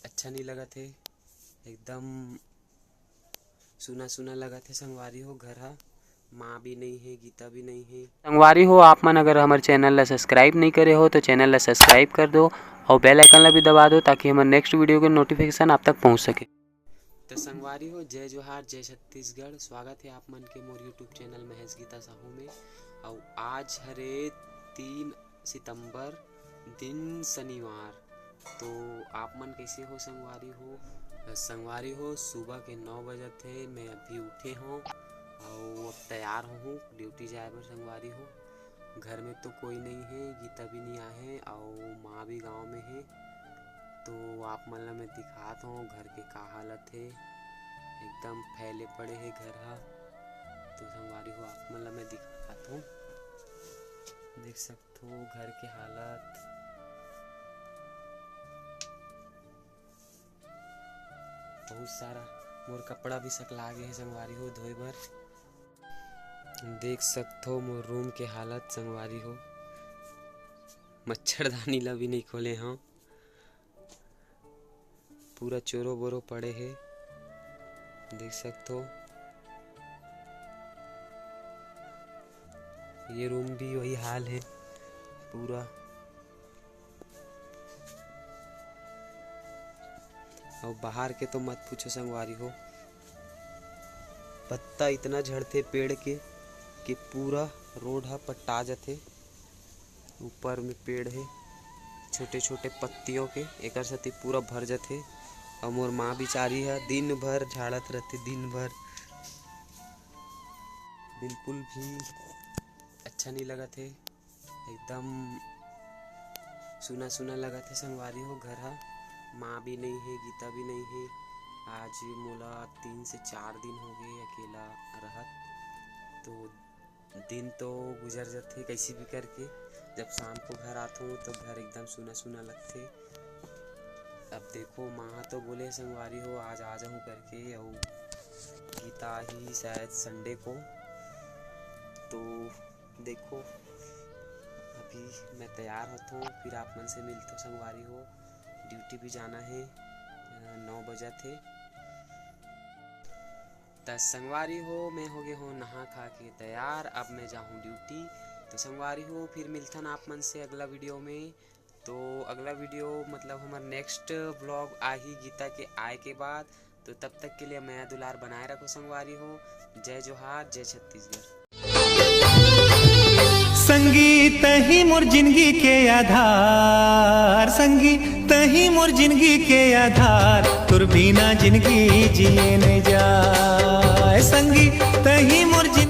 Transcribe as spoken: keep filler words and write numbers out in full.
अच्छा नहीं लगत हे, एकदम सुना सुना लगत हे संगवारी हो। घर हा माँ भी नहीं है, गीता भी नहीं है। संगवारी हो, आप मन अगर हमर चैनल ला सब्सक्राइब नहीं करे हो तो चैनल ला सब्सक्राइब कर दो और बेल आइकन ला भी दबा दो, ताकि हमर नेक्स्ट वीडियो के नोटिफिकेशन आप तक पहुँच सके। तो संगवारी हो, जय जोहार, जय छत्तीसगढ़। स्वागत है आप मन के मोर यूट्यूब चैनल महेश गीता साहू में। और आज हरे तीन सितंबर, दिन शनिवार। तो आप मन कैसे हो संगवारी हो? संगवारी हो, सुबह के नौ बजत हे, मैं अभी उठे हूँ और अब तैयार हूँ ड्यूटी जाए बर संगवारी हो। घर में तो कोई नहीं है, गीता भी नहीं आए हैं और माँ भी गाँव में है। तो आप मन ला मैं दिखात हूँ घर के का हालत है, एकदम फैले पड़े है घर हा। तो संगवारी हो, आप मन ला मैं दिखात हूँ, देख सकत हो घर के हालत। बहुत सारा मोर कपड़ा भी सकला गे हे संगवारी हो धोए बर। देख सकत हो मोर रूम के हालत संगवारी हो, मच्छरदानी ला भी नहीं खोले हूँ, पूरा चोरो बोरो पड़े हे, देख सकत हो। ये रूम भी वही हाल है पूरा। और बाहर के तो मत पूछो संगवारी हो, पत्ता इतना झड़थे पेड़ के कि पूरा रोड हा पट्टा जथे। ऊपर में पेड़ है, छोटे छोटे पत्तियों के, एकर सेती पूरा भर जथे। और मोर माँ बिचारी है, दिन भर झाड़त रहते, दिन भर बिल्कुल भी अच्छा नहीं लगत है, एकदम सुना सुना लगत है संगवारी हो। घर हा माँ भी नहीं है, गीता भी नहीं है। आज मोला तीन से चार दिन हो गए अकेला रहत, तो दिन तो गुजर जथे कैसे भी करके। जब शाम को घर आथों तो घर एकदम सुना सुना लगथे। अब देखो, माँ तो बोले संगवारी हो आज आ जाऊँ करके, और गीता ही शायद संडे को। तो देखो, अभी मैं तैयार होता हूँ, फिर आप मन से मिलता हूँ संगवारी हो। ड्यूटी भी जाना है, अ, नौ बजे थे। त संगवारी हो, मैं हो गए हूँ नहा खा के तैयार, अब मैं जाऊँ ड्यूटी। तो संगवारी हो, फिर मिलथन आप मन से अगला वीडियो में। तो अगला वीडियो मतलब हमार नेक्स्ट ब्लॉग आही गीता के आए के बाद। तो तब तक के लिए मया दुलार बनाए रखो संगवारी हो। जय जोहार, जय छत्तीसगढ़। संगी तही मोर जिंदगी के आधार, संगी तही मोर जिंदगी के आधार, तोर बिना जिंदगी जिए नहीं जाए। संगी तही